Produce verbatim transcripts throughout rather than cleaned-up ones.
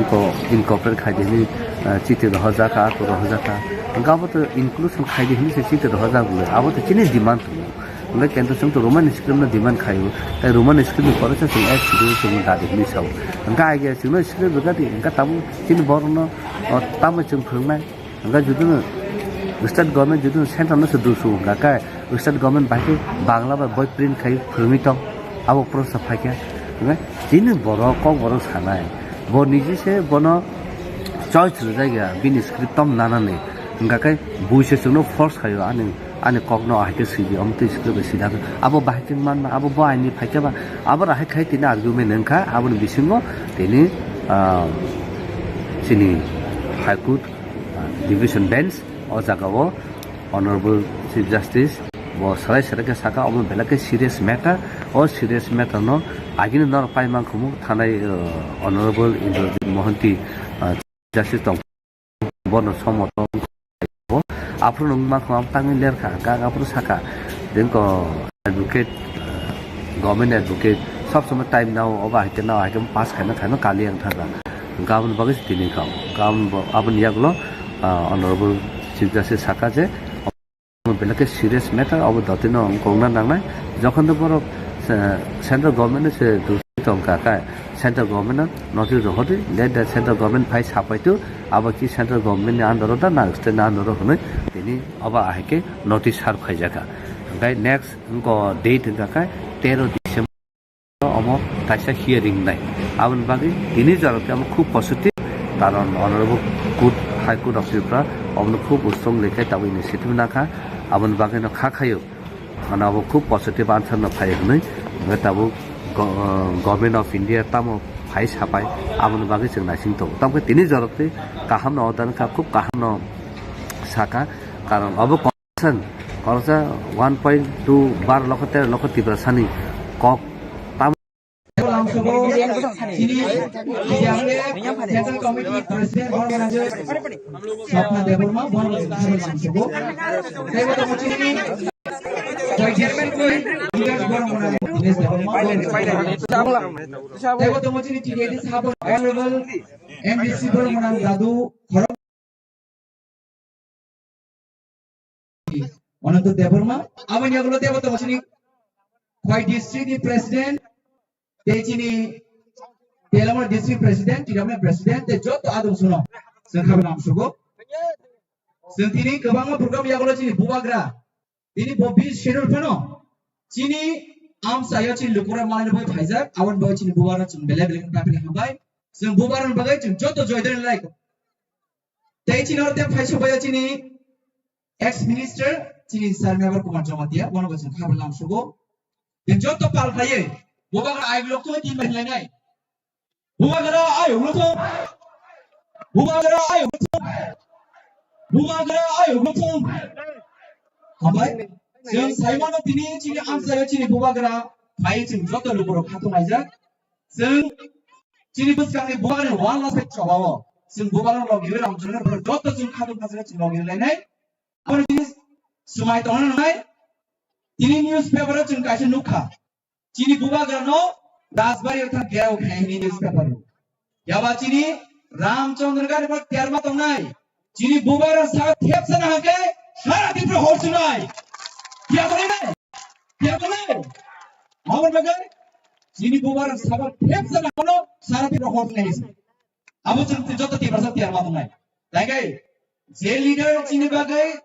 ko incorporate khai di hwnwi, ah, chiti rohorjak kha, ako rohorjak kha. Hwnkhe abo to inclusion khai di hwnwi se chiti rohorjak bwle. Abo to chini demand tongo. Hwnkhe kento chwng to Roman script no demand khaio. Tai Roman script ni pore se chwng X schedule chwng da di hwnwi sao. Hwnkhe age chwngno script rwgadi, hwnkhe tabuk chini borokno, o, tamo chwng phwrwngnai. Hwnkhe judino state government judino central no se dusuk hwnkha khe, state government bai khe Bangla bai boi print khai phwrwngwi tong, abo prosa phaikha. Hwnkhe chini borok kok borok sanai, bo niji se bono choice rwjak ya, bini script tom nanani. Hwnkha khe bui se chwngno force khaio, ani, ani kokno ahai khe sidi, omo twi script bai sida khe. Abo bahai khe manma, abo bo aini phaikha ba, abo ahai khai tini argument wngkha, aboni bisingo tini, ah, chini High Court, ah, Division Bench o jaga o Honorable Chief Justice bo salai salai khe saka, omo belai khe serious matter, o serious matter no agini norok paimang khumu thanai, uh, Honorable Indrajit Mohanty, uh, Justice tong bono somoton bo aphuru nung ma khama tangwi lerkha, ga aphuru saka, dengko advocate, uh, government advocate sob somoi time nao, oba haikhe nao, haikhe pass khaina khaina kali ang thaga. Gabon bagwi se tini kha. Gabon bo, aboni yagulo, ah, Honorable Chief Justice saka je, omo belai khe serious matter, obo dotino wng kokna nangnai. Jokhon de borok, eh, central government se duti tong kha khe, central government no notice rohordi, let the central government phai sapaitu, abo ki central government ni under o da na state ni under o hwnwi tini obo ahai khe notice serve khaijak kha. Hwnkhe next wngkha date wngkha khe tero December. Omo kaisa hearing nai. Aboni bagwi tini jora khe omo khub positive, karon Honorable Court, High Court of Tripura omono khub strong lekhe tabuk initiative nakha. Aboni bagwi no kha khayo, mane abo khub positive answer no phai hwnwi. Hwnkhe tabuk go-, Government of India tamo phai sapai, aboni bagwi chwng naising tongo. Tamkhe tini jora twi kaham no order kha, khub kaham no saka, karon obo Sen, koroksa one point two bar lokho tero lokho Tiprasani kok tam Lamsogo, chini, chini ang Central Committee President Bormana je, Swapna Debbarma, Bormana je, Lamsogo. Tebo tomo chini, Vice Chairman, Dinesh Debbarma, Bormana je. Tebo tomo chini, chini, Honorable M D C Bormana Dadu, Khorok Ananta Debbarma, aboni yagulo tebo tongo chini Khwai district ni president, tei chini Telamara district president, Tiramani president, tei joto adong suno. Chwng kha lamsogo. Chwng tini kwbangma program yagulo chini bubagra. Tini bo bis schedule phano. Chini amchaio chini lukurok manani bai phaijak, aboni bai chini bubagra chwng belai belai khe hambai. Chwng bubagrani bagwi chwng joto joy dani lai. Tei chini oro tei phai subaio chini ex minister, chini Sir Mevar Kumar Jamatia, bono bo chwng kha lamsogo. Tei joto pal phaiwi, bubagra ayuk lok thung tin bai hinlainai. Bubagra ayuk lok thung. Bubagra ayuk lok thung. Bubagra ayuk lok thung. Hambai, chwng saimano tini chini amchaio chini bubagra phai chwng joto lukurok khatung laijak. Chwng chini bwskangni bubagrani one last page chobao. Chwng bubagrano logi rwi rang chwng joto chwng khatung khajak chwng logi rwi lainai. Aboni tini swmai tongna nangnai. Tini newspaper o chwng kaisa nukha. Chini bubagrano Rajbari o thang gerao khe hini newspaper o. Yaba chini Ramchandra gari bo terma tongnai. Chini bubagra sa thepsa na hake sara Tripura hor sunai. Kya kore nai? Kya kore? Amar bagai? Chini bubagra sa thepsa na kono sara Tripura hor sunai. Abo chini joto Tripura sa terma tongnai. Taikai, je leader chini bagwi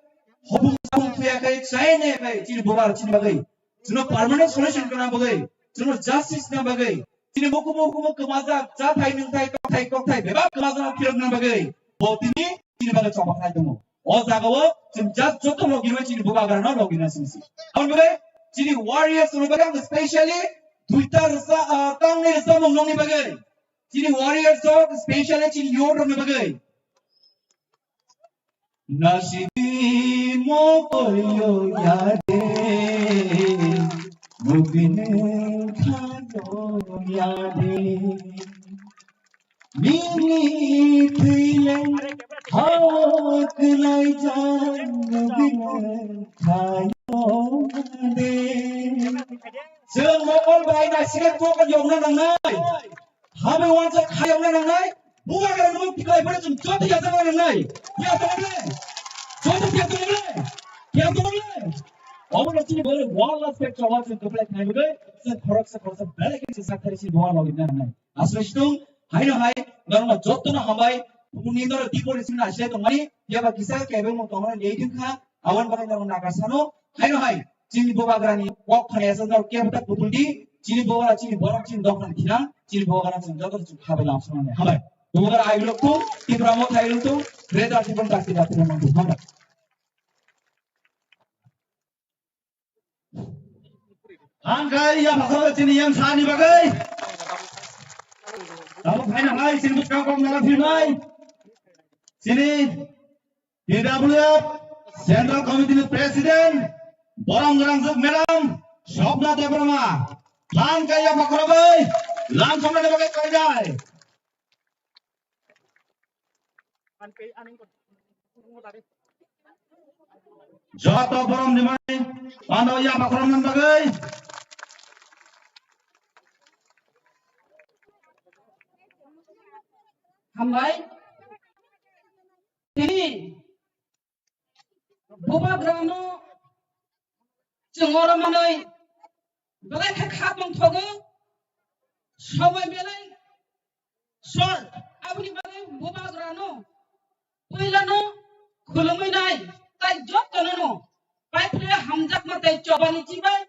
hopung sapung thuya khai chaine bai chini bubar chini bagwi. Chino permanent solution kana bagwi. Chino justice na bagwi. Chini mukumu mukumu kwmajak, chathai nungthai, kokthai kokthai, bebak kwmajak phirok na bagwi. Bo tini chini bagwi chobak khai tongo. O jagao chini just joto logi rwi chini bubagrano logi na singsi. Aboni bagwi chini warriors rok bagwi ang specially duita rwsa, ah, tangni rwsa mung nongni bagwi. Chini warriors rok specially chini youth rokni bagwi. Nasibi mo koyo yade, mubine khano yade. Mini thwilen hawk lai jan, mubine khano de. Chwng mokol bai naisingkhe kokol yokna nangnai. Hamya uansa khayokna nangnai, Bubagra no mukti khlai phano chwng joto yachaklai nangnai. Yachaklai. Joto yachaklai. Yachaklai. Omo no chini bole one last page chawal chwng kwplai khlai bagwi chwng khoroksa khoroksa belai khe chwng sak thari chini bubagra no nangnai. Aswk situng haino hai norokno jotono hambai. Bumungni norok dipori singna asai tongmani yaba kisa kebengmo tongmani lei thung kha. Aboni bagwi norok nagasano haino hai chini bubagrani kok khna yasa norok kebo tak kutung di. Chini bubagra chini borok chini dophani thinang chini bubagra chini joto chwng khabai lamsonani hambai. Bubagra ailok tung Tipra motha ailok tung. Greater Tipra Motha ailok tung hambai. Hangkai ya bakal chini yang sani bagai. Tabuk hai na hai chini buskang kok nala philmai. Chini T W F Central Committee ni President Borong Grangjok Madam Swapna Debbarma. Hangkai ya bakal bai. Lang samna bagai koi jai. Joto borom ni mai pano ya bakrom nan bagwi. Hambai. Tini bubagrano chwng oro manwi belai khe kha tongthogo, somoi belai short. Aboni bagwi bubagrano puilano khulumwi nai, tai jotono no paiphle hamjakma tei chobani chibai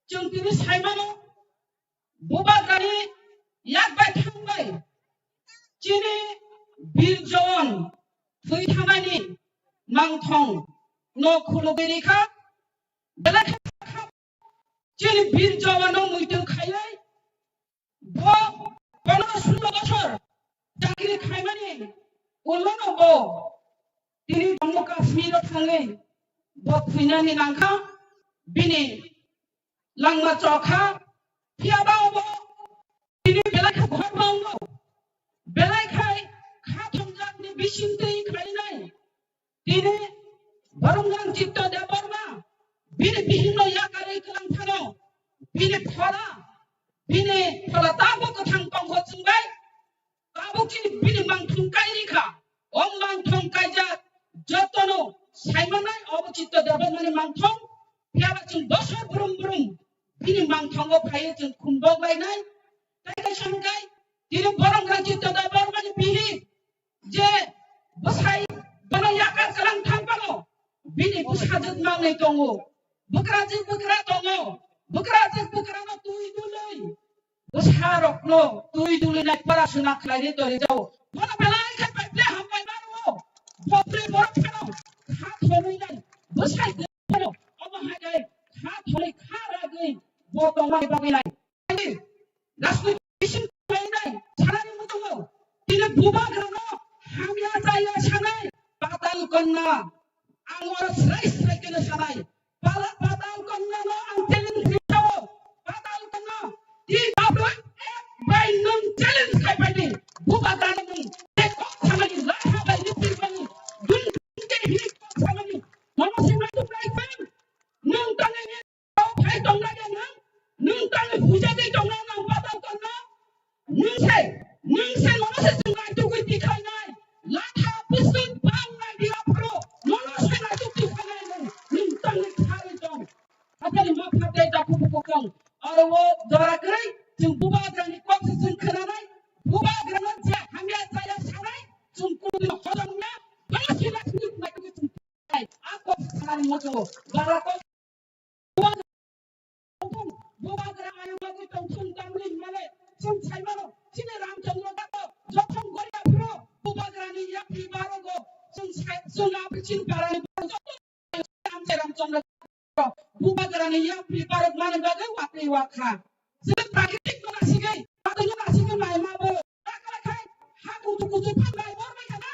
chwng tini saimano. Bubagrani yak bai thangbai chini bir jawan thwi thangnani mangthong no khulugwi rikha. Belai khe chini bir jawan no muitu khaiwi bo pondro sulo bochor chakri khaimani ulo no bo tini Jammu Kashmir o thangwi bo thwinani nangkha. Bini langma chokha, phiyaba obo tini belai khe ghorma wngo, belai khai kha thongjak ni bising twi khlainai. Tini Boromgang Chitto Debbarma bini bihikno yakarwi kwlang phano bini phola, bini phola tabuk kwthang tongkho chwngbai. Tabuk chini bini mangthong kai rikha. O mangthong kaijak jotono saimanai obo Chitto Debbarmani mangthong. Phiyaba chwng dosor brum brum bini mangthongo phaiwi chwng khumbok lainai. Tei kaisa hwnkhe tini Boromgang Chitto Debbarmani bihik je bwsai bono yakar kwlang thang phano bini bwsajwk manwi tongo. Bwkrajwk bwkra tongo. Bwkrajwk bwkrano twi dului bwsarokno twi dulwi nai pora suna khlainai tongwi jao. Bono belai khe bai ble hambai mano. Bo ble borok phano kha thonwi nai bwsai phano omo hai khe kha thonwi kha ragwi bo tongmani bagwi nai. Rajniti bising khlainai sanani muchungo tini bubagrano hamya chaya sanai patal konna. Ang oro srai srai keno sanai. Pala patal konna no ang challenge khaisao. Patal konna di babla ek bai nung challenge khai pai di. Bubagrano nung te kok samani laha bai ni pirmani. Dun ke hi kok samani. Mama sinai tu kai pan. Nung tangai phai tongna ya nang, nung tang huja de tongna nang patal tongna, nung se, nung se nono se chwng nai tugui tikhainai, latha bisut bang nai di aphro, nono se nai tug tikhainai nung, nung tang ni khari tong. Athani ma phatai da kupu kukong, aro wo dora krai, chwng bubagrani kok se chwng khnanai, bubagrano je hamya chaya sanai, chwng kunu hodong ya, bala sila sila nai tugui chwng tikhainai, a kok se khnani mojo, bara kok Bubagra ayung bagwi tongthung tamni hwnmale chwng saimano, chini Ramchandra Dato jokhon gori aphuru Bubagrani yapri barogo chwng sai, chwng apri chini parani borok joto Ramchandra Dato Bubagrani yapri barok mani bagwi watwi wakha. Chwng prakritik no nasigwi, watwi no nasigwi mai ma bo. Takla khai ha kutu kutu phan mai bor mai kana.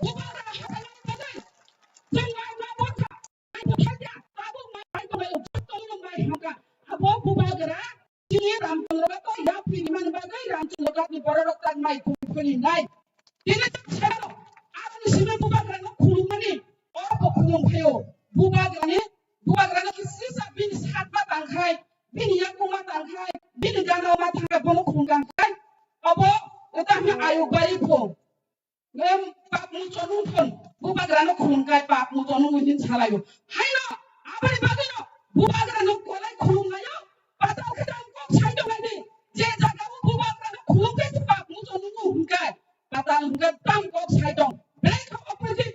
Bubagra ha pai bagwi chwng mai ma bo kha. Abo bubagra chini Ramchandra Dato yapri ni mani bagwi Ramchandra Dato ni borok rok tak mai khum khuni nai. Tini tak sero aboni simi bubagra no khulumani oro bo khulum phaio. Bubagra ni bubagra no kisi sa bini sat ma tangkhai, bini yakung ma tangkhai, bini gana ma tangkhai bono khulum tangkhai. Abo Kwtal khe ayuk bai pho. Em, pap muchung nung phon, bubagra no khulum kai pap muchung nung hin salayo. Haino, aboni bagwi no, bubagra no kolai khulum layo, patal khe tam kok sai tong ani, je jaga o bubagra no khulum kai pap muchung nung hin kai, patal khe tam kok sai tong. Belai kha opor di,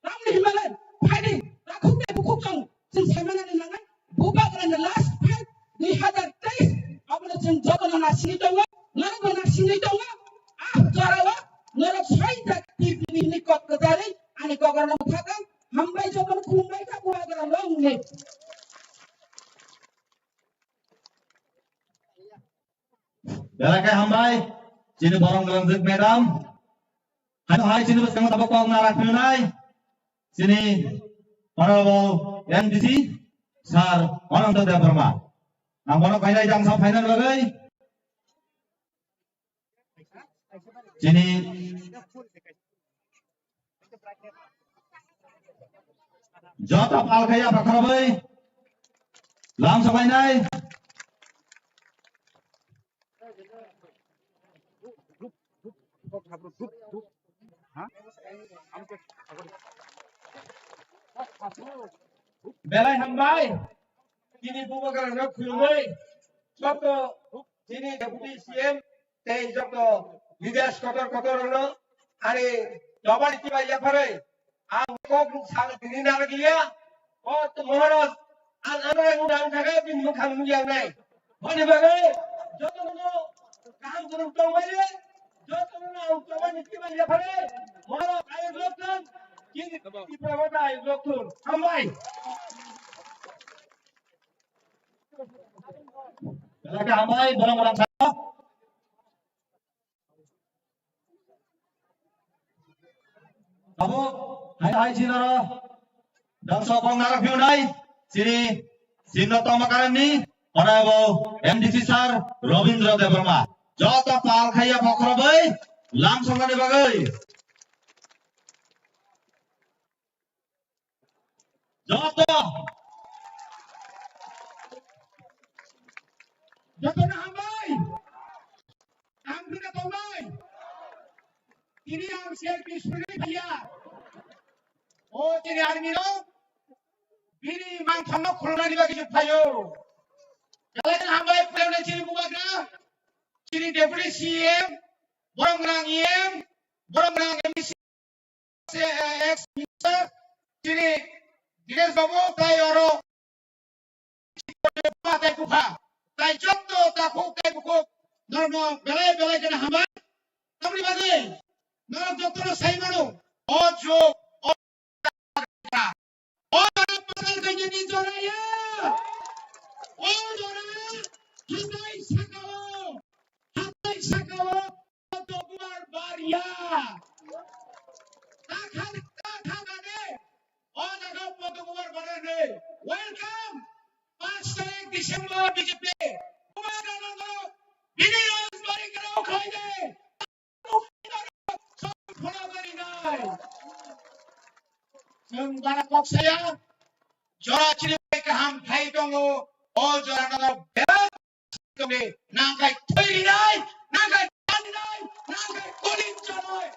Tamni hwnmale, phaidi, takhuk tei bukhuk tong, chwng saimanani nangnai, bubagrani last fight, dui hazar teis, abono chwng jotono naisingwi tongo, norokbo naisingwi tongo, ah, jorao, norok soi jak tibini hwnwi kok kwcharwi, ani kokrokno mwthakang, hambai jotono khulumbai kha bubagra long live. Belai khe hambai, chini borok gwnangjwk madam. Haino hai chini bwskango tabuk kok narwk philnai, chini honorable M D C sir Ananta Debbarma. Ang bono kainai jang sa phainani bagwi. Chini joto pal khaiya phakhrabai lam samainai. Belai hambai. Chini bubagrano khulumwi joto chini deputy C M tei joto leaders kotor kotor rokno ani dobani chibai yapharwi ang kok sal tini narwk liya. O to Maharaj ang ano ang thangkhe bini mwkhang nukya nai. Boni bagwi jotono kaham kwrwng tongmani, jotono ang tongmani chibai yapharwi Maharaj ayuk lokthang, chini Tipra Motha ayuk lokthang. Hambai. Belai khe hambai, borok rang saka. Abo hai hai chini oro dam sokong narwk phiyonai chini sinno tongma karanni honorable M D C sir Robindra Debbarma. Joto pal khaiya phakhrabai lam soknani bagwi. Joto. Jotono hambai. Ang khna tongnai. Tini ang se Dispuri phaiya. O chini army rok. Bini mangthangno khulumnani bagwi se phaio. Belai kheno hambai phaiya chini bubagra. Chini deputy C M, borok rang E M, borok rang M D C. Ex minister chini Dinesh Babu tai oro tai bupha tai jotto takhuk tai bukhuk norokno belai belai kheno hambai. Tamni bagwi norok jottono sai mano o jog o jora patal khainani jora ya. O jora hatai sakao, hatai sakao Poddo Kumar Baria. Takha, takha gane. O jaga Poddo Kumar Baria ne. Welcome. Panch tarik December B J P. Kumar Anando. Bini rajbari kerao khaide. Khona bari nai. Chwng bara kok saya. Jora chini bai kaham phai tongo. O jora no bera Nangkai thwi rinai, nangkai tanwi rinai, nangkai toli chanai.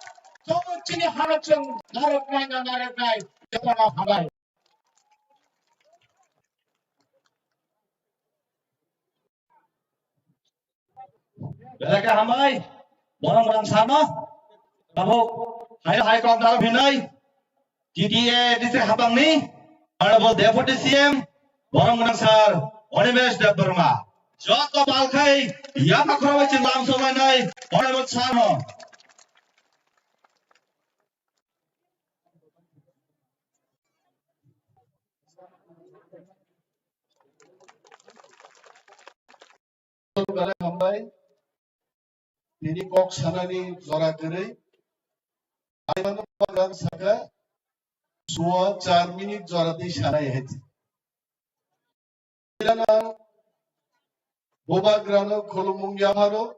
Joto chini hano chwng narwknai na narwknai, jotono hambai. Belai khe hambai, borok rang sano, tabuk hai hai kok narwk hinai. T T A district hapangni Honorable Deputy C M borok gwnang sir Animesh Debbarma. Joto pal khai yapha khorokbai chwng lam soknai Honorable sir no. Belai hambai. Tini kok sanani jora kwrwi. Aimano program saka suwa char minute jora twi sanai hai. Tirana bubagrano khulumung yapharo.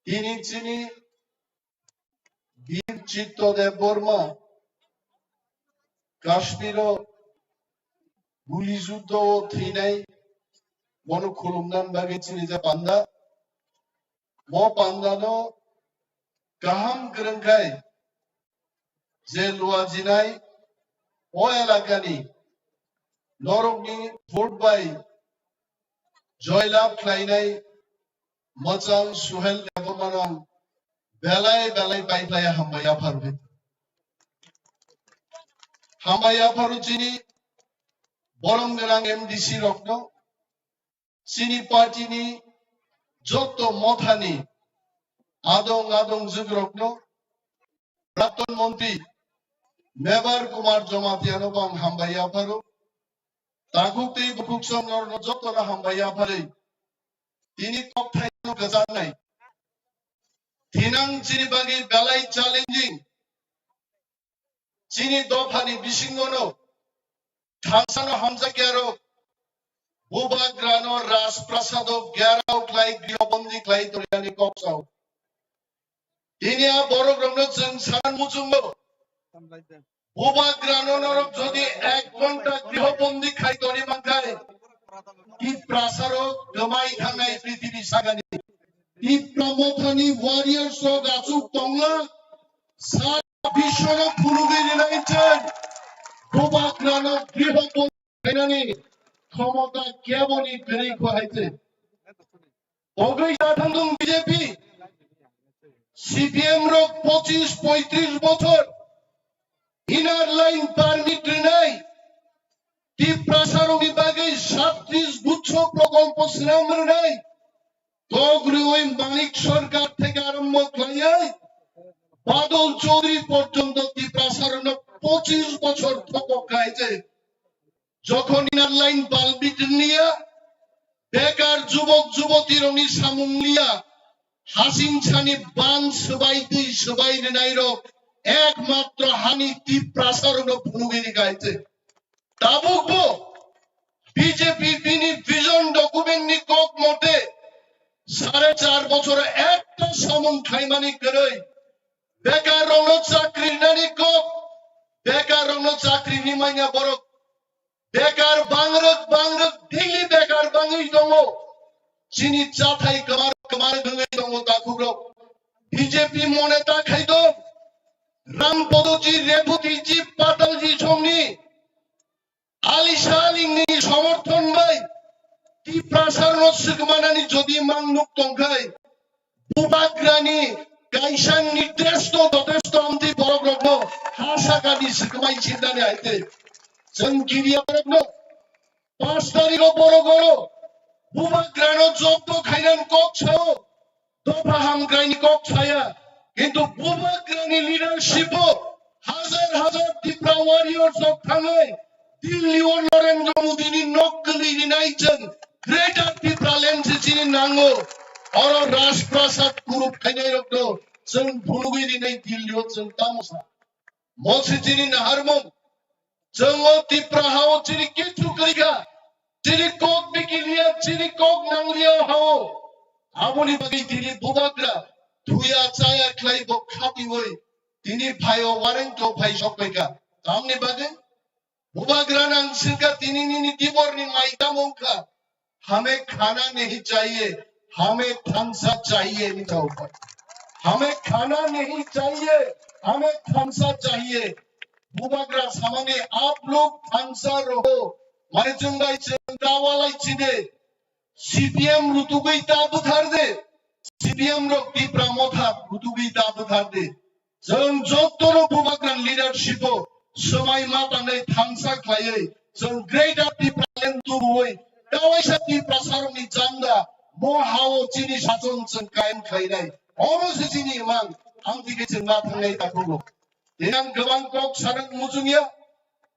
Tini chini Bir Chitto Debbarma Kashmiro guli juddo o thwinai bono khulumnani bagwi chini je panda. Mo pandano kaham kwrwngkhai je luajinai o elakani norokni vote bai joylab khlainai mwchang Suhel Debbarmano ang belai belai paiphlaiya hambai yapharwi. Hambai yapharu chini borom gwnang M D C rokno, chini party ni jotto mothani adong adong jugrokno, Prapton Montri Mebar Kumar Jamatia no bo ang hambai yapharo. Takhuk tei bukhuk song norno jotto no hambai yapharwi. Tini kokthai no kwchang nai. Thinang chini bagwi belai challenging. Chini dophani bisingono thangsano hamjakya rok Bubagrano Rajprasado gerao khlai grihobondi khlai tongyani kok sao. Tini a borok rokno chwng sanan muchungo. Bubagrano norok jodi ek ghonta grihobondi khai toni mankhai, Tiprasarok gwmai thangnai prithibi sagani. Tipra mothani warriors rok achuk tongla, sa Biswno phunugwi rinai chwng Bubagrano grihobondi khainani khomota keboni kwrwi kho hai chwng. Bogwi jathangdung B J P, C P M rok pochis poitris bochor inner line permit rinai, Tiprasarokni bagwi satris guchho prokolpo swnam rinai, Kok rwui Manik Sarkar theke arombo khlaiwi Badal Chaudhary porjonto Tiprasarokno pochis bochor thokok khai je. Jokhon inner line permit niya, bekar jubok jubotirokni samung liya, hasing sani ban swbai twi swbai rwnairok ekmatro hani Tiprasarokno phunugwi rikha hai je. Tabukbo B J P bini vision document ni kok mote sare char bochoro ekta samung khaimani kwrwi, bekar rokno chakri rinani kok, bekar rokno chakri ni manya borok, bekar bangrok bangrok daily bekar bangwi tongo, chini chathai kwmar kwmar wngwi tongo takhukrok. B J P mone ta khaidok, Ram Podoji, Rebuti ji, Patal ji songni Alisa Alingni somorthon bai Tiprasarno swkmanani jodi mang nuk tongkhai, Bubagrani kaisa nirdesh to jotesto amtwi borokrokno ha sakani swkmai sirnani hai tei. Chwng kiriya borokno pas tarikho borok oro Bubagrano jobto khainan kok sao. Dopha hamkraini kok saya, kintu Bubagrani leadership o hajar hajar Tipra warriors rok thangwi Delhi o Narendra Modi ni nok kwlwi rinai chwng Greater Tipraland se chini nango. Oro Rajprasad kurup khainai rokno chwng phunugwi rinai Delhi o chwng tamo sa. Mo se chini naharmung. Chwng o Tipra ha o chini kichu kwrwi kha. Chini kok bikiliya, chini kok nangliya ha o. Aboni bagwi tini Bubagra thuya chaya khlai bo khatiwi tini phai o wareng to phai sok pai kha. Tamni bagwi Bubagra nang singkha tini nini diborni mai tamo wngkha. हमें खाना नहीं चाहिए, हमें थामसा चाहिए ni tao pai. हमें खाना नहीं चाहिए, हमें थामसा चाहिए. Bubagra samani आप लोग थामसा रहो. Mane chwng bai chwng ta walai chide. C P M rutugwi ta bwthar de. C P M rok Tipra Motha rutugwi ta bwthar de. Chwng jotono Bubagra leadership o swmai ma tangnai thansa khlaiwi chwng Greater Tipraland tubuwi kawaisa Tiprasarokni chanda mo ha o chini sachon chwng kayam khlainai. Omo se chini imang, ang tike chwng ma thangnai takhugo. Tini ang kwbang kok sanang muchungya,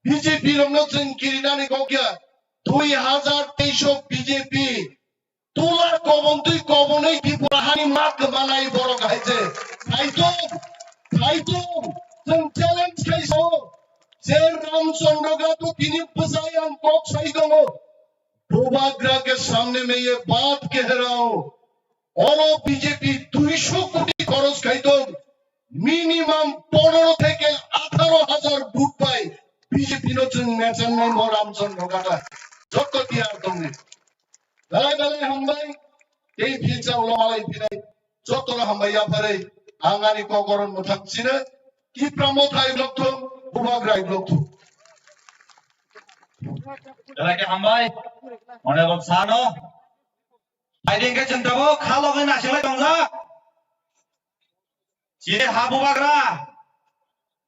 B J P rokno chwng kirinani kokya, dui hazar teis o B J P Tula kobon twi kobonwi Tripura hani ma kwmanai borok hai je. Phaitung, phaitung, chwng challenge khai sao. Je Ramchandra Ghat o tini bwsai ang kok sai tongo. Bubagra ke samne mein ye baat keh raha hoon. Oro B J P duisho koti khoros khai tong. Minimum pondro theke atharo hazar vote bai B J P no chwng mechangnai mo Ramchandra Ghat a. Jotto tiyar tongni. Belai belai hambai. Tei phinsa ulo malai phinai. Jotono hambai yapharwi ang ani kokoron mwthang chini Tipra Motha block thung, Bubagra block thung. Belai khe hambai. Honorable sir no. Phaidi khe chwng tabuk kha logwi naisingwi tongjak. Chini ha Bubagra.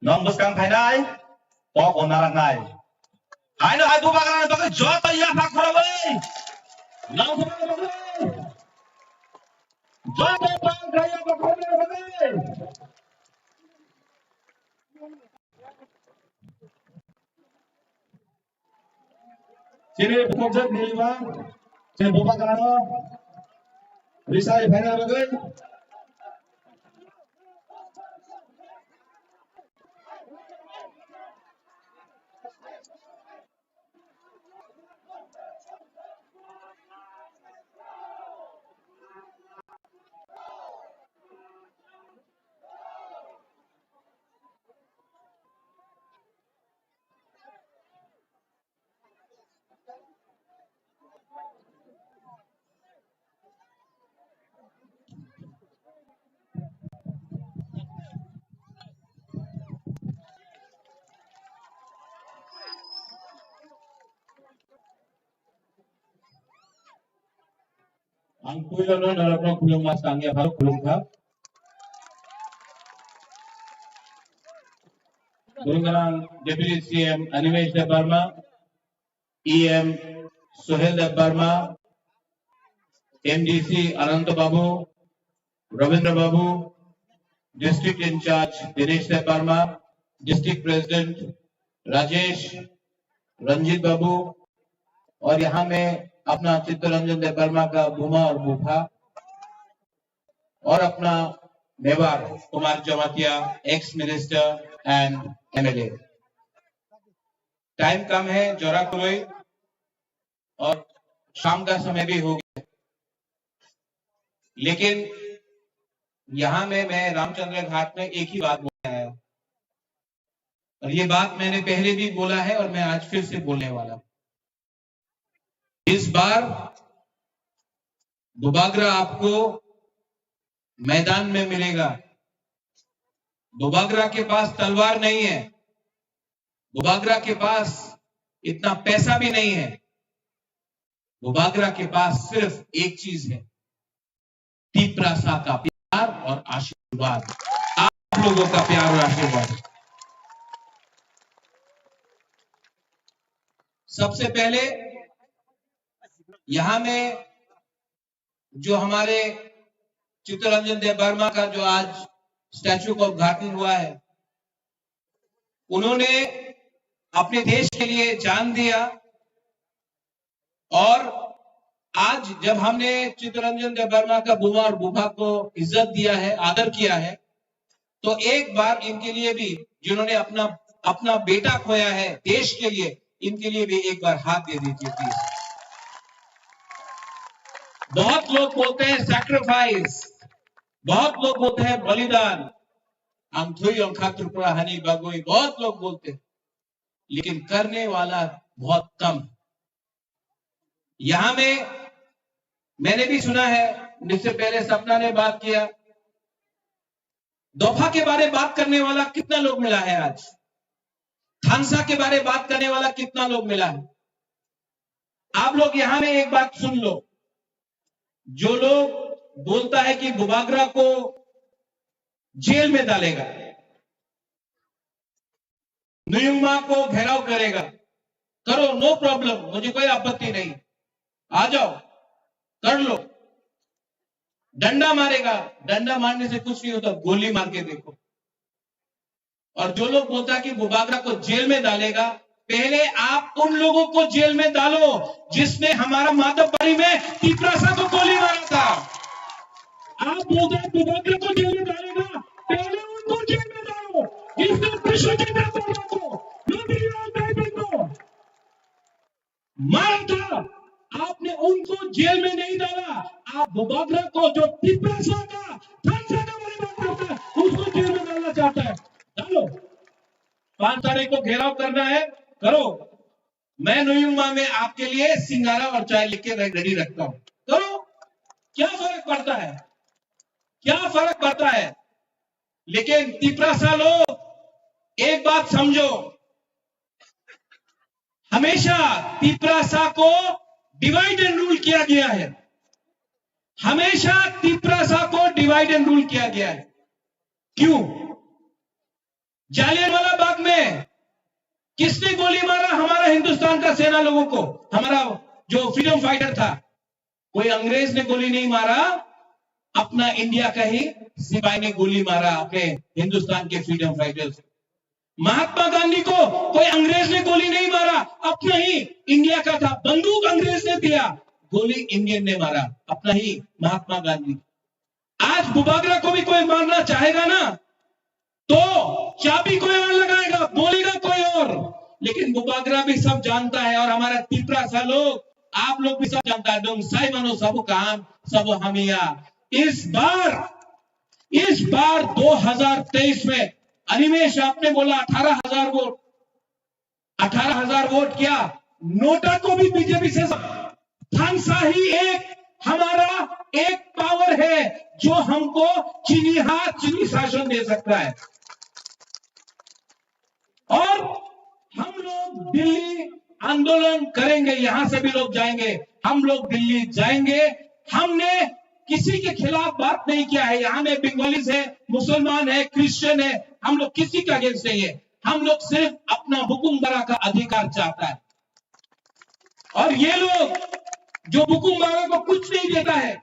Nong bwskang phainai, kok bo naraknai. Haino hai Bubagrani bagwi joto yapha khorogwi. Nong Bubagra bagwi. Joto bang kha yapha khorogwi. Chini bukhukjak niliba, chini Bubagrano risai phaina bagwi. Ang puila no norokno khulumma sangya pharo khulumkha. Burungrang Deputy C M Animesh Debbarma, E M Sohel Debbarma, M D C Ananta Babu, Ravindra Babu, District in charge Dinesh Debbarma, District President Rajesh, Ranjit Babu, और यहाँ में अपना चित्तरंजन देव वर्मा का बुमा और बूफा, और अपना Mewar Kumar Jamatia, ex minister and M L A। Time कम है, जोरा खुलोई, और शाम का समय भी हो गया, लेकिन यहाँ में मैं रामचंद्र घाट में एक ही बात बोलने आया हूँ। और ये बात मैंने पहले भी बोला है और मैं आज फिर से बोलने वाला हूँ। इस बार बुबागरा आपको मैदान में मिलेगा। बुबागरा के पास तलवार नहीं है, बुबागरा के पास इतना पैसा भी नहीं है, बुबागरा के पास सिर्फ एक चीज है, तिपरासा का प्यार और आशीर्वाद, आप लोगों का प्यार और आशीर्वाद। सबसे पहले यहाँ में जो हमारे चित्तरंजन देव वर्मा का जो आज स्टैचू का उद्घाटन हुआ है, उन्होंने अपने देश के लिए जान दिया। और आज जब हमने चित्तरंजन देव वर्मा का बुआ और बूफा को इज्जत दिया है, आदर किया है, तो एक बार इनके लिए भी, जिन्होंने अपना, अपना बेटा खोया है देश के लिए, इनके लिए भी एक बार हाथ दे दीजिए प्लीज। बहुत लोग बोलते हैं सैक्रिफाइस, बहुत लोग बोलते हैं बलिदान। Ang thwi ongkha Tripura hani bagwi, बहुत लोग बोलते हैं, लेकिन करने वाला बहुत कम है। यहाँ में मैंने भी सुना है, मुझसे पहले सपना ने बात किया, दोफा के बारे बात करने वाला कितना लोग मिला है आज? थानसा के बारे बात करने वाला कितना लोग मिला है? आप लोग यहाँ में एक बात सुन लो, जो लोग बोलता है कि बुबागरा को जेल में डालेगा, नुयुमा को घेराव करेगा, करो, नो प्रॉब्लम, मुझे कोई आपत्ति नहीं, आ जाओ, कर लो। डंडा मारेगा, डंडा मारने से कुछ नहीं होता, गोली मार के देखो। और जो लोग बोलता है कि बुबागरा को जेल में डालेगा, पहले आप उन लोगों को जेल में डालो जिसने हमारा माधवबाड़ी में तिपरासा को गोली मारा था। आप बोलते हैं बुबागरा को जेल में डालेगा, पहले उनको जेल में डालो जिसने विश्वजीत देववर्मा को, रविलाल डाइविंग को मारा था, आपने उनको जेल में नहीं डाला। आप बुबागरा को, जो तिपरासा का, थानसा का बारे बात करता है, उसको जेल में डालना चाहता है। डालो, पाँच तारीख को घेराव करना है, करो। मैं नुयुमा में आपके लिए सिंगारा और चाय लेके रे-, रेडी रखता हूँ, करो, क्या फर्क पड़ता है? क्या फर्क पड़ता है? लेकिन तिपरासा लोग, एक बात समझो, हमेशा तिपरासा को डिवाइड एंड रूल किया गया है। हमेशा तिपरासा को डिवाइड एंड रूल किया गया है। क्यों? जालियांवाला बाग में किसने गोली मारा हमारा हिंदुस्तान का सेना लोगों को? हमारा जो फ्रीडम फाइटर था, कोई अंग्रेज ने गोली नहीं मारा, अपना इंडिया का ही सिपाही ने गोली मारा अपने हिंदुस्तान के फ्रीडम फाइटर्स। महात्मा गांधी को कोई अंग्रेज ने गोली नहीं मारा, अपना ही इंडिया का था, बंदूक अंग्रेज ने दिया, गोली इंडियन ने मारा, अपना ही महात्मा गांधी। आज बुबागरा को भी कोई मारना चाहेगा ना, तो चाबी कोई और लगाएगा, बोलेगा कोई और, लेकिन बुबागरा भी सब जानता है। और हमारा तिपरासा लोग, आप लोग भी सब जानता है, dong sai mano sabo kaham, sabo hamya। इस बार, इस बार दो हज़ार तेईस में अनिमेश आपने बोला अठारह हज़ार वोट, अठारह हज़ार वोट क्या, नोटा को भी बीजेपी से, थानसा ही एक हमारा एक पावर है जो हमको चीनी हाथ, चीनी शासन दे सकता है। और हम लोग दिल्ली आंदोलन करेंगे, यहां से भी लोग जाएंगे, हम लोग दिल्ली जाएंगे। हमने किसी के खिलाफ बात नहीं किया है। यहाँ में बंगालीज है, मुसलमान है, क्रिश्चियन है, हम लोग किसी के अगेंस्ट नहीं है। हम लोग सिर्फ अपना बुकुमबारा का अधिकार चाहता है। और ये लोग जो बुकुमबारा को कुछ नहीं देता है,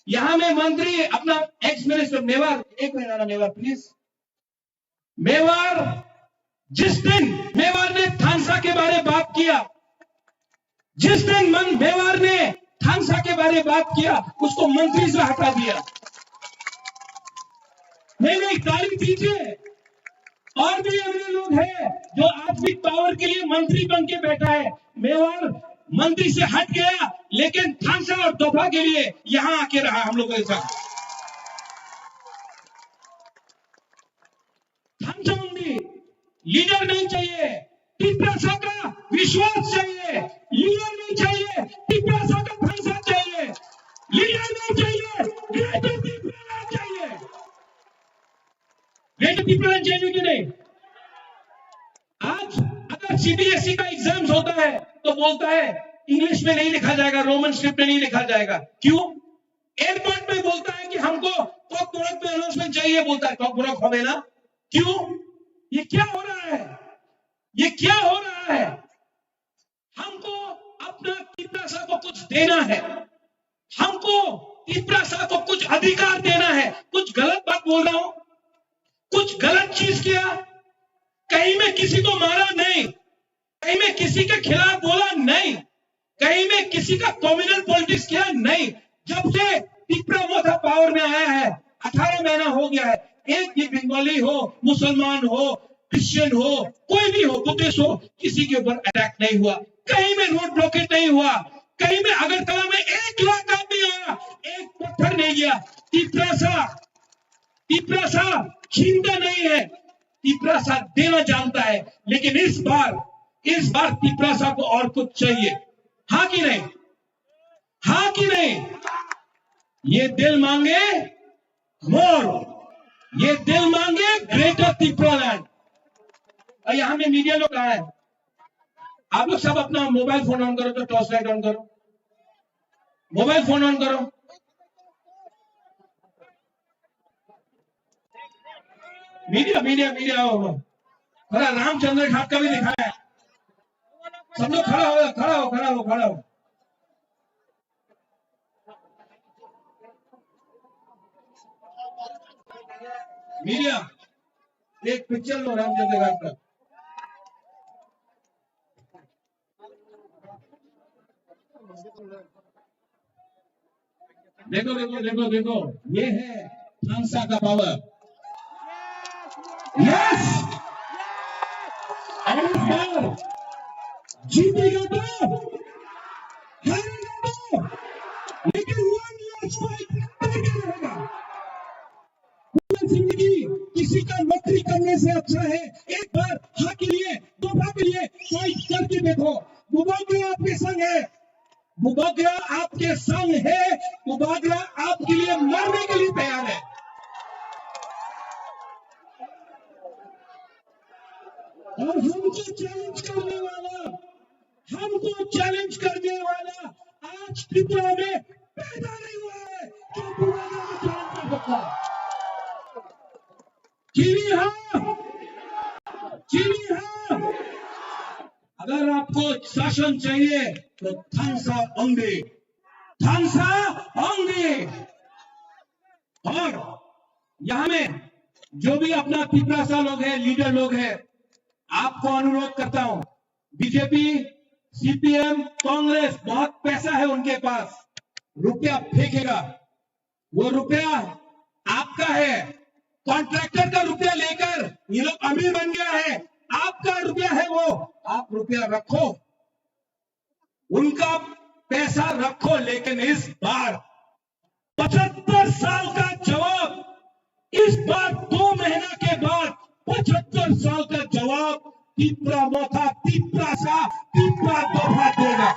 यहाँ में मंत्री अपना एक्स मिनिस्टर मेवार, एक मिनट आना मेवार प्लीज। मेवार, जिस दिन मेवार ने थानसा के बारे बात किया, जिस दिन मन मेवार ने थानसा के बारे बात किया, उसको मंत्री से हटा दिया। नहीं, नहीं, ताली दीजिए। और भी ऐसे लोग हैं जो आज भी पावर के लिए मंत्री बन के बैठा है। मेवार मंत्री से हट गया, लेकिन थानसा और दोफा के लिए यहाँ आके रहा हम लोगों के साथ। थानसा मंत्री लीडर नहीं चाहिए, तिपरासा का विश्वास चाहिए। लीडर नहीं चाहिए, तिपरासा का थानसा चाहिए। लीडर नहीं चाहिए, ग्रेटर तिपरालैंड चाहिए। ग्रेटर तिपरालैंड चाहिए कि नहीं? आज अगर सीबीएसई का एग्जाम्स होता है तो बोलता है इंग्लिश में नहीं लिखा जाएगा, रोमन स्क्रिप्ट में नहीं लिखा जाएगा। क्यों? एयरपोर्ट में बोलता है कि हमको कॉकबोरक में अनाउंसमेंट चाहिए, बोलता है कॉकबोरक होवे ना। क्यों? ये क्या हो रहा है? ये क्या हो रहा है? हमको अपना तिपरासा को कुछ देना है, हमको तिपरासा को कुछ अधिकार देना है। कुछ गलत बात बोल रहा हूं, कुछ गलत चीज किया, कहीं मैं किसी को मारा नहीं, कहीं मैं किसी के खिलाफ बोला नहीं, कहीं मैं किसी का कम्युनल पॉलिटिक्स किया नहीं। जब से तिपरा मोथा पावर में आया है, अठारह महीना हो गया है, एक भी बंगाली हो, मुसलमान हो, क्रिश्चियन हो, कोई भी हो, बुद्धिस्ट हो, किसी के ऊपर अटैक नहीं हुआ, कहीं में रोड ब्लॉकेट नहीं हुआ, कहीं में अगरतला में एक लाख आदमी आया, एक पत्थर नहीं गया। तिपरासा, तिपरासा छीनता नहीं है, तिपरासा देना जानता है। लेकिन इस बार, इस बार तिपरासा को और कुछ चाहिए, हाँ कि नहीं? हाँ कि नहीं? ये दिल मांगे मोर, ये दिल मांगे ग्रेटर तिपरालैंड। और यहाँ में मीडिया लोग आए, आप लोग सब अपना मोबाइल फोन ऑन करो, तो टॉर्च लाइट ऑन करो, मोबाइल फोन ऑन करो। मीडिया, मीडिया, मीडिया आओ, आओ। थोड़ा रामचंद्र घाट का भी दिखाया। सब लोग खड़ा हो, खड़ा हो, खड़ा हो, खड़ा हो। मीडिया, एक पिक्चर लो रामचंद्र घाट का। देखो, देखो, देखो, देखो, ये है थानसा का पावर। यस! और इस बार जीतेगा तो, हारेगा तो, लेकिन वन लास्ट फाइट करके रहेगा। पूरी जिंदगी किसी का नौकरी करने से अच्छा है एक बार हाँ के लिए, दोफा के लिए फाइट करके देखो। बुबागरा आपके संग है, बुबागरा आपके संग है, बुबागरा आपके लिए मरने के लिए तैयार है। और हमको चैलेंज करने वाला, हमको चैलेंज करने वाला आज त्रिपुरा में पैदा नहीं हुआ है, जो पूरा में चैलेंज कर सकता है। जी हाँ, जी हाँ। अगर आपको शासन चाहिए तो थानसा ओंदी, थानसा ओंदी। और यहाँ में जो भी अपना तिपरासा लोग हैं, लीडर लोग हैं, आपको अनुरोध करता हूँ, बीजेपी, सीपीएम, कांग्रेस, बहुत पैसा है उनके पास, रुपया फेंकेगा, वो रुपया आपका है, कॉन्ट्रैक्टर का रुपया लेकर ये लोग अमीर बन गया है, आपका रुपया है वो, आप रुपया रखो, उनका पैसा रखो, लेकिन इस बार पचहत्तर साल का जवाब, इस बार दो महीना के बाद पचहत्तर साल का जवाब तिपरा मोथा, तिपरासा, तिपरा दोफा देगा।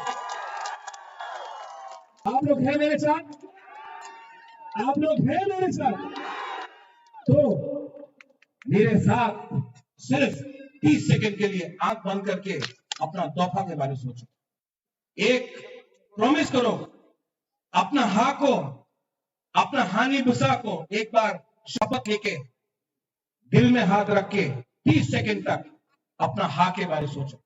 आप लोग हैं मेरे साथ? आप लोग हैं मेरे साथ? तो मेरे साथ सिर्फ तीस सेकंड के लिए आंख बंद करके अपना दोफा के बारे में सोचो। एक प्रॉमिस करो, अपना हाँ को, अपना हानि बुसा को एक बार शपथ लेके, दिल में हाथ रख के तीस सेकंड तक अपना हाँ के बारे में सोचो।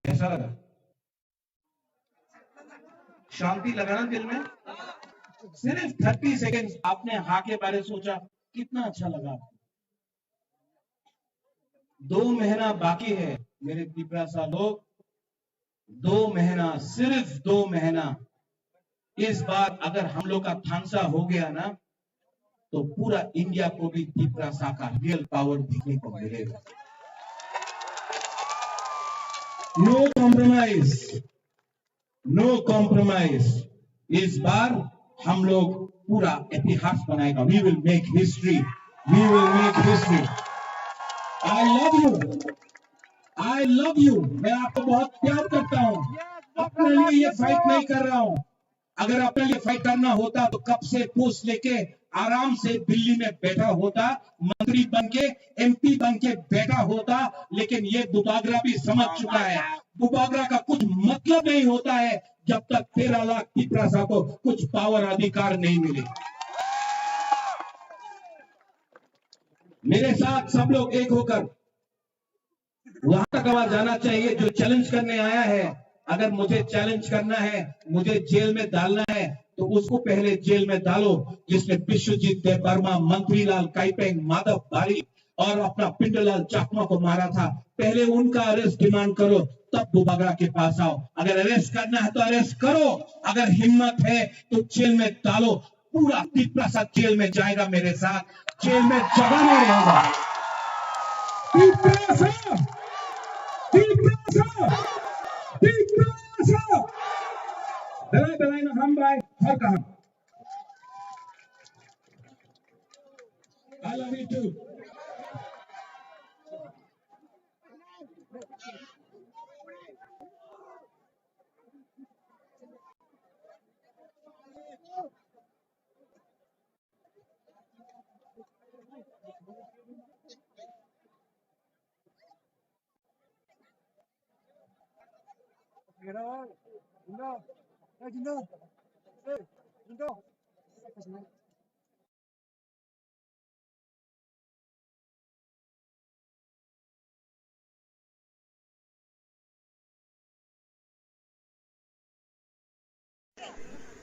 कैसा लगा? शांति लगा ना दिल में? सिर्फ थर्टी सेकेंड्स आपने हाँ के बारे सोचा, कितना अच्छा लगा। दो महीना बाकी है मेरे तिपरासा लोग, दो महीना, सिर्फ दो महीना। इस बार अगर हम लोग का थानसा हो गया ना, तो पूरा इंडिया को भी तिपरासा का रियल पावर देखने को मिलेगा। No compromise, no compromise. इस बार हम लोग पूरा इतिहास बनाएगा। We will make history, we will make history। I love you, I love you। मैं आपको बहुत प्यार करता हूँ। अपने लिए ये फाइट नहीं कर रहा हूँ। अगर अपने लिए फाइट करना होता तो कब से पोस्ट लेके आराम से दिल्ली में बैठा होता, मंत्री बन के, एमपी बन के बैठा होता। लेकिन ये बुबागरा भी समझ चुका है, बुबागरा का कुछ मतलब नहीं होता है जब तक तेरह लाख तिपरासा को कुछ पावर अधिकार नहीं मिले। मेरे साथ सब लोग एक होकर वहां तक आवाज आना चाहिए। जो चैलेंज करने आया है, अगर मुझे चैलेंज करना है, मुझे जेल में डालना है, तो उसको पहले जेल में डालो, जिसने विश्वजीत देबबर्मा, मंत्रीलाल काइपेंग, माधव बारिक और अपना पिंडूलाल चाकमा को मारा था। पहले उनका अरेस्ट डिमांड करो, तब बुबागरा के पास आओ। अगर अरेस्ट करना है तो अरेस्ट करो, अगर हिम्मत है तो जेल में डालो। पूरा तिपरासा जेल में जाएगा मेरे साथ, जेल में जगह नहीं रहेगा। तिपरासा, तिपरासा, Tiprasa. Belai belai no hambai, har kaham. I love you too.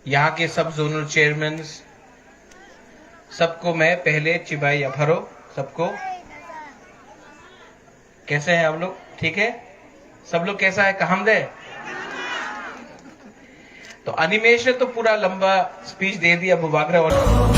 यहाँ के सब जोनल चेयरमैन, सबको मैं पहले चिबाई अफारो, सबको। कैसे हैं आप लोग? ठीक है? सब लोग कैसा है? काम दे? तो अनिमेश ने तो पूरा लंबा स्पीच दे दिया बुबागरा वाला।